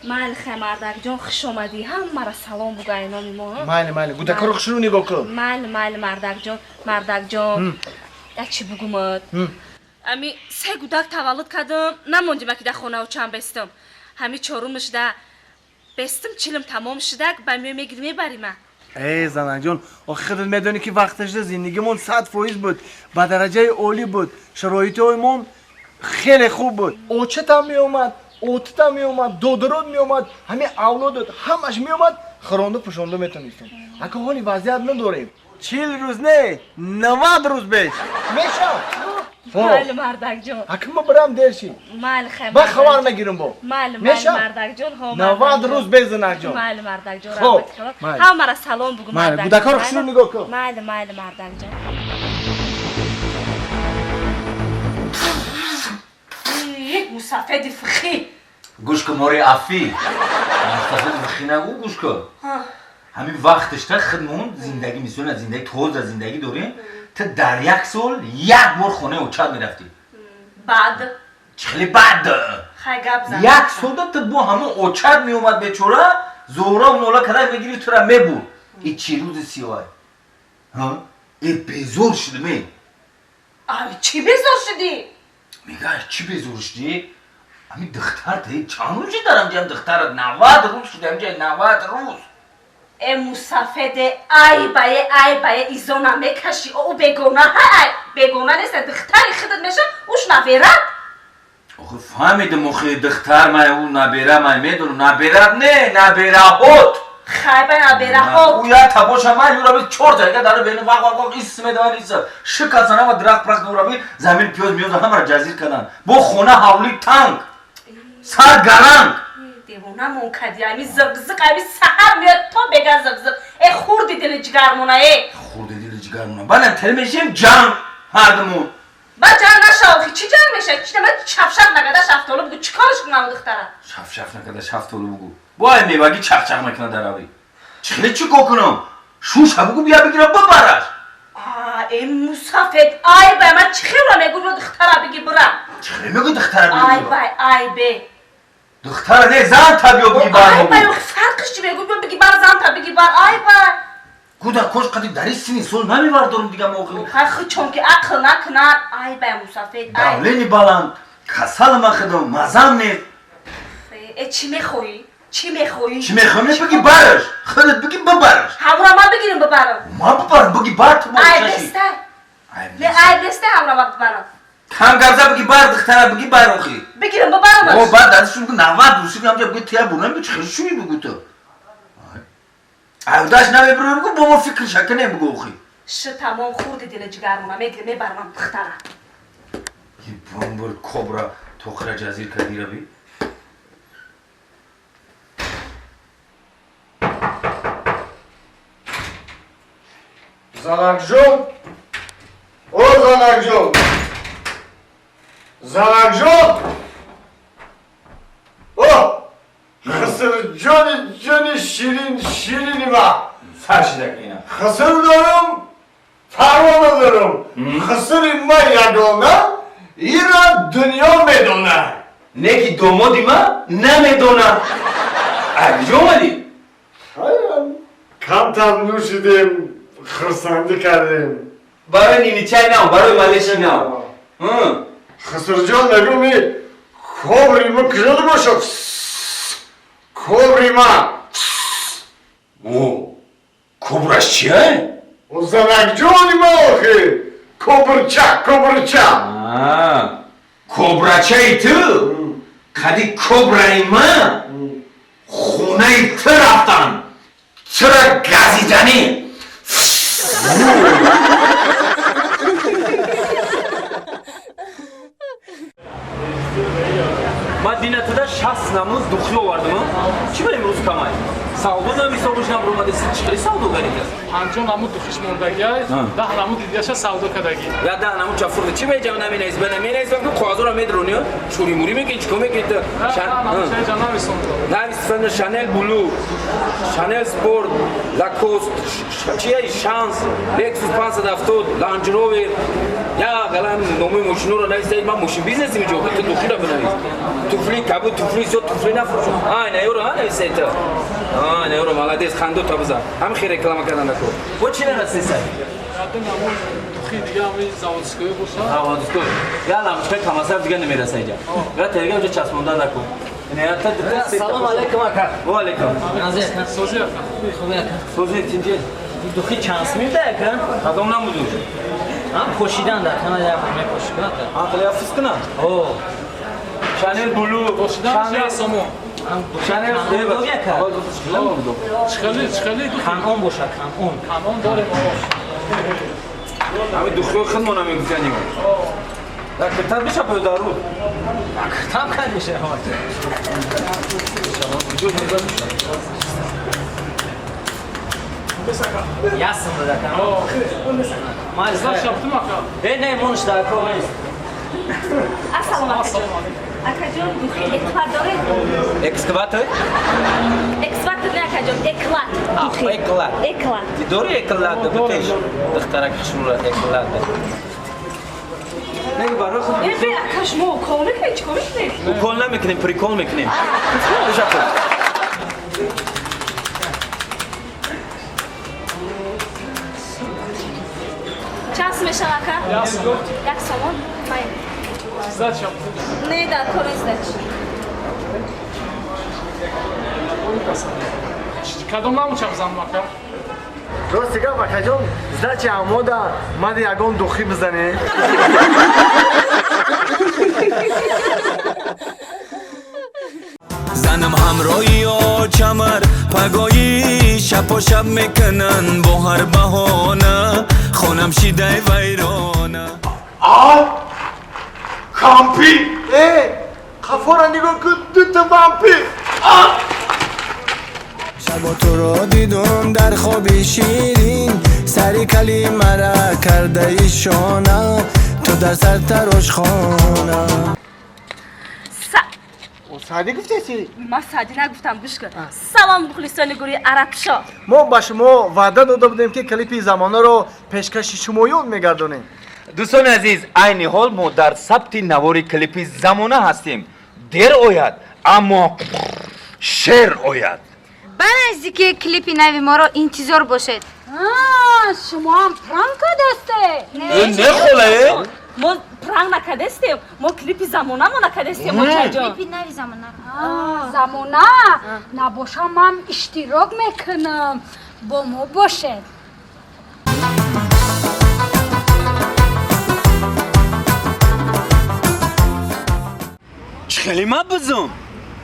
Майли хай мардакҷон, хуш омадӣ. Ҳамара салом бугӯ ай номи мо. Майли, майли. Гудакаро хушрӯ нигоҳ кун. Майли, майли мардакҷон, мардакҷон. Як чӣ бугумад. Ами се гудак таваллуд кардам, намондима ки дар хонао чанд бестам. Ҳами чорумаш да бестам, чилим тамом шудак, ба миё мегири мебарима. Эй занакҷон, охи худат медонӣ ки вақташда зиндагимон 100% буд, ба дараҷаи олӣ буд, шароитҳоимон хеле хуб буд. Очатам меомад, отатам меомад, додарот меомад, ҳамин авлодот ҳамаш меомад, хӯронду пӯшонду метонистем. Ака ҳоли вазъият надорем. 40 рӯз не, 90 рӯз беш. Мешавад. Майли мардакҷон. Ака ма бирам дер шид. Майли хай. Ба хабар мегирам бо. Майли, майли мардакҷон, ҳо. 90 рӯз беш занакҷон. Майли мардакҷон, раҳмат калон. Ҳамара салом бугӯ мардакҷон. Гудакаро хушрӯ нигоҳ кун. Майли, майли мардакҷон. Мусафеди фихӣ. Гӯш кун, мори афӣ. Мусафеди фихӣ нагӯ, гӯш кун. Ҳамин вақташта худмон зиндагӣ мисол зиндагӣ тоза зиндагӣ дорем. Ту дар як сол як бор хонаи очат мерафтӣ. Баъд? Чӣ хеле баъд? Хай гап зан. Як солда ту бо ҳамон очат меомад бечора, зӯра нола када мегирифт тура мебурд. И чӣ рӯзи сиёҳ? Ҳа? Э безор шудем. Ай чӣ безор шудӣ? Мега чӣ безор шудӣ? Ҳамин духтар та чанд рӯз дар ҳамҷа духтарат 90 рӯз шуд ҳамҷа 90 рӯз. Э мусафеде ай бае ай бае изона мекашӣ, ӯ бегона ҳай бегона нест, духтари худат меша, уш наберад. Охи фаҳмидам, охи духтар май ӯ набера май медонам, наберад не, набераҳот. Хай бай набераҳот. Ӯ як табоша май ӯра би чор дақиқа дар бени вақ вақ вақ ис медавад ис. Шикасан ҳама дарахт прахт ӯра би замин пиёз миёз ҳамаро ҷазир кардан. Бо хона ҳавли танг. Сар гаранг. Девонамон кади, ами зиқ-зиқ, ами саҳар меояд то бега зиқ-зиқ. Э хурди дили ҷигармона, э. Хурди дили ҷигармона. Бале, тел мешем ҷанг ҳардумон. Ба ҷанг нашав, охи чӣ ҷанг мешавад? Чӣ нама шафшаф накарда шафтолу бугу, чӣ кораш кунам духтара? Шафшаф накарда шафтолу бугу. Бо ай мевагӣ чақчақ мекунад дар авӣ. Чӣ хеле чӣ кор кунам? Шуша бугу бия бигира бибараш. А, э мусафед, ай бай, ман чӣ хела мегӯ бо духтара биги бира? Чӣ хеле мегӯ духтара биги бира? Ай бай, ай бе. Духтара не, зан та биё биги бар. Ай бай, охи фарқиш чӣ мегӯ биё биги бар, зан та биги бар, ай бай. Гуда кош қади дари сини сол намевардорум дига мо охи. Хай хи чонки ақл накунад, ай бай мусафед, ай. Давлени баланд, касал махидам, мазам нест. Э чӣ мехоҳӣ? Чӣ мехоҳӣ? Чӣ мехоҳӣ? Не биги бараш, худат биги бибараш. Ҳамура ман бигирим бибарам. Ман бибарам, биги бар ту бо Ай чаши. бестай. Ай Не, ай бестай ҳамура ман бибарам. Кам гап зад биги бар духтара биги бар охи. Бигирим бибарам. О, баъд аз шуд 90 рӯз шуд ҳамҷа биги тия бурнам би чӣ хел шуди бугу ту. Ай удаш намебурам бугу бо мо фикр шакане бугу охи. Ши тамом хурди дили ҷигармона мегирим мебарам духтара. И бомбор кобра тохира ҷазир кадира би. Занакҷон, о занакҷон, занакҷон, о хисрҷони ҷони ширин ширини ма. Сар шида ки ина. Хиср дорам, парво надорам. Хисри ма ягона, ира дунё медона. Не ки домоди ма намедона. Ай куҷо омадӣ? Хайрам, камтар нӯшидем, хурсандӣ кардем. Барои ниничай нав, барои малеши нав. Хисрҷон мегӯм и кобри ма куҷода бошад? Кобри ма. О, кобраш чия? О, занакҷони ма охи. Кобрча, кобрча. А, кобрачаи ту? Қади кобраи ма хонаи ту рафтан. Тура газиданӣ. Ман динатада 60 намуз духи овардам. Чӣ ба имрӯз камай? Савдо нам ҳисобаш набуромада, чӣ хели савдогарӣ кард? 50 намуд духиш мондагиай, 10 намуд дигаша савдо кардагӣ. Я 10 намуд чафурда чӣ меҷам наминавис, ба наминавис, ки коғазро медрони, шуримурӣ мекунӣ, чикор мекунӣ ту? Навис Шанел Блу, Шанел Спорт, Лакост, чия Шанс, Лексус 570, Ландж Ровер. Я галам номи мошиноро навистай, ман мошин бизнеси меҷо, ту духира бинавис. Туфли, кабуд, туфли, зиёд туфли нафурӯш. А, наёро, а навистай ту. А, наёро, молодец, хандо та бизан. Ҳам хел реклама кардан нако. Бо чӣ нарасисай? Яда намуд духи дига ҳами заводской боша. Заводской. Я лампочка камасар дига намераса иҷа. Я тега уҷа часпондан нако. Салом алейкум ака. Ва алейкум. Сози ака. Хуби ака. Сози тинҷи. Духи чанд мида ака? Кадом намуду? Ҳам пошидан дар хона як мепоши ака. Ҳам хеле афсус кунам. О. Шанел Блу, Шанел Сомо. Шанел ака. Чихели, чихели духи. Канон боша, канон. Канон дорем. Ҳами духиҳои худмона мегуфтанем. Дар киртат биша пӯдару. Там кад меша. Ясм буда канон. Мазда шаптум ака. Э, не, монш дар кор нест. Ассалому алайкум. Акаҷон, духи эклат доред? Экскаватор? Экскаватор не, акаҷон, эклат. Духи. Эклат. Эклат. Дори эклат, бутеш. Духтарак хушрура эклат. Не, барои худ. Э, бе, ака, шумо укол мекунед, чӣ кор мекунед? Укол намекунем, прикол мекунем. Ташаккур. Чанд сум мешава, ака? Як сомон? Май. Сдача. Не, дар кор сдача. Кадом намуд чап занам, ака? Рости гап, акаҷон, сдача амода, мади ягон духи бизанӣ. Занам ҳамроҳи очамар пагоҳӣ шапо шаб мекунанд бо ҳар баҳона хонам шидай вайрона. А? Кампи! Э, қафора нигоҳ кун, дута вампир! А! Шабо туро дидум дар хоби ширин, сари калимара кардаи шона, ту дар сар тарошхона. Саъдӣ гуфтеси? Ман Саъдӣ нагуфтам, гӯш кун. Салом мухлисони гурӯҳи Арабшо. Мо ба шумо ваъда дода будем, ки клипи замонаро пешкаши шумоён мегардонем. Дӯстони азиз, айни ҳол мо дар сабти навори клипи замона ҳастем. Дер ояд, аммо шер ояд. Ба наздики клипи нави моро интизор бошед. Шумо ҳам пранк кардастед? Не, холе. Мо пранк накардастем, мо клипи замонамо накардастем, очаҷон. Клипи нави замона. Замона? Набошам, ман иштирок мекунам. Бо мо бошед. Чӣ хеле ма бизам?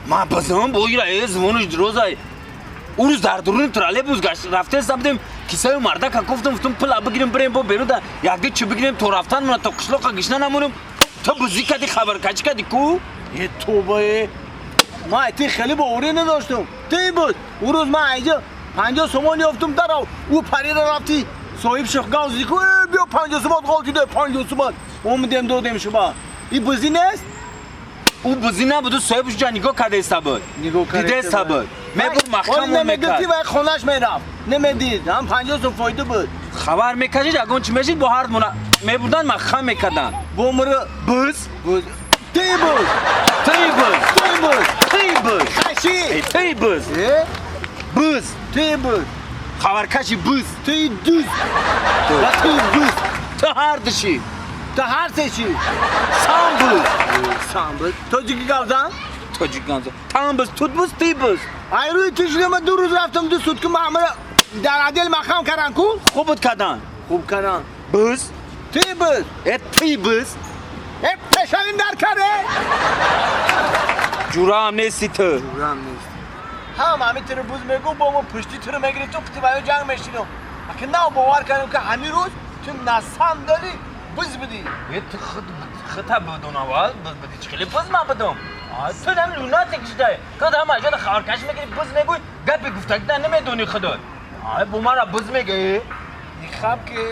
Ма бизам, бо ира звониш дирозай. Ӯ рӯз дар дуруни троллейбус гашт рафтеста будем, кисаю мардака гуфтам, гуфтам пула бигирем, бирем бо берун да якди чӣ бигирем, то рафтан мона то қишлоқа гишна намонем. Ту бузӣ кади, хабаркачӣ кади ку? Э, тоба, э. Ман ти хеле боварӣ надоштам. Ти буд. Ӯ рӯз ман айҷа 50 сомон ёфтум, дарав. Ӯ парида рафти. Соҳиб шихган зику, э, биё 50 сомон ғолтида, 50 сомон. Омадем додем шума. И бузӣ нест? Ӯ бузӣ набуд, ӯ соҳибаш ҷа нигоҳ кардеста буд. Нигоҳ Дидеста буд. Мебур маҳкам намегуфти, вай хонаш мерафт. Намедид, ҳам 50 сом фоида буд. Хабар мекашид, ягон чӣ мешид, бо ҳар мона мебурдан, маҳкам мекардан. Бо мура буз? Буз. Ти буз. Ти буз. Ти буз. Ти буз. Хаши. Ти буз. Э? Буз. Ти буз. Хабаркаши буз. Ти дуз. Ва ти буз. Ту ҳар души. Ту ҳар сеши. Сам буз. Сам буз. Тоҷики гавзан? Тоҷик гавзан. Там буз, тут буз, ти буз. Ай рӯи ту шуда ман 2 рӯз рафтам, 2 сутка маъмура дар отдел маҳкам кардан ку? Хуб буд кардан. Хуб кардан. Буз. Ти буз. Э, ти буз. Э, пешавим дар каре. Ҷураам нести ту. Ҷураам нест. Ҳам ҳамин тиро буз мегӯ, бо мо пушти тиро мегирӣ, ту қити баё ҷанг мешинам. Аки нав бовар кардам, ки ҳамин рӯз ту насам дори буз будӣ. Э, ту худта будун аввал, буз будӣ. Чӣ хеле буз ман будум? Ту дам лунатик шудай. Ту дам аҷода хабаркашӣ мекунӣ, буз мегӯй, Гапи гуфтагида намедонӣ худо. Ай бу мара буз мегӯӣ? Хаб ки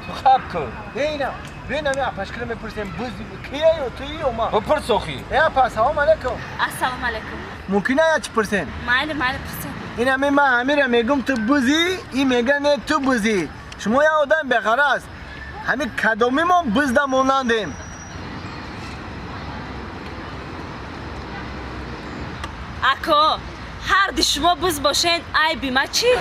Ту хаб ку. Бина, бина ми апашкира мепурсем буз кия ё ту ё ма. Бипурс охи. Э апа, ассалому алайкум. Ассалому алайкум. Мумкин ая чӣ пурсем? Майли, майли, пурсем. Ин ами ман ҳамира мегум ту бузӣ, ин мега не ту бузӣ. Шумо як одам беғараз. Ҳами кадомимон бузда монандем. Ако, ҳарди шумо буз бошен, айби ма чӣ?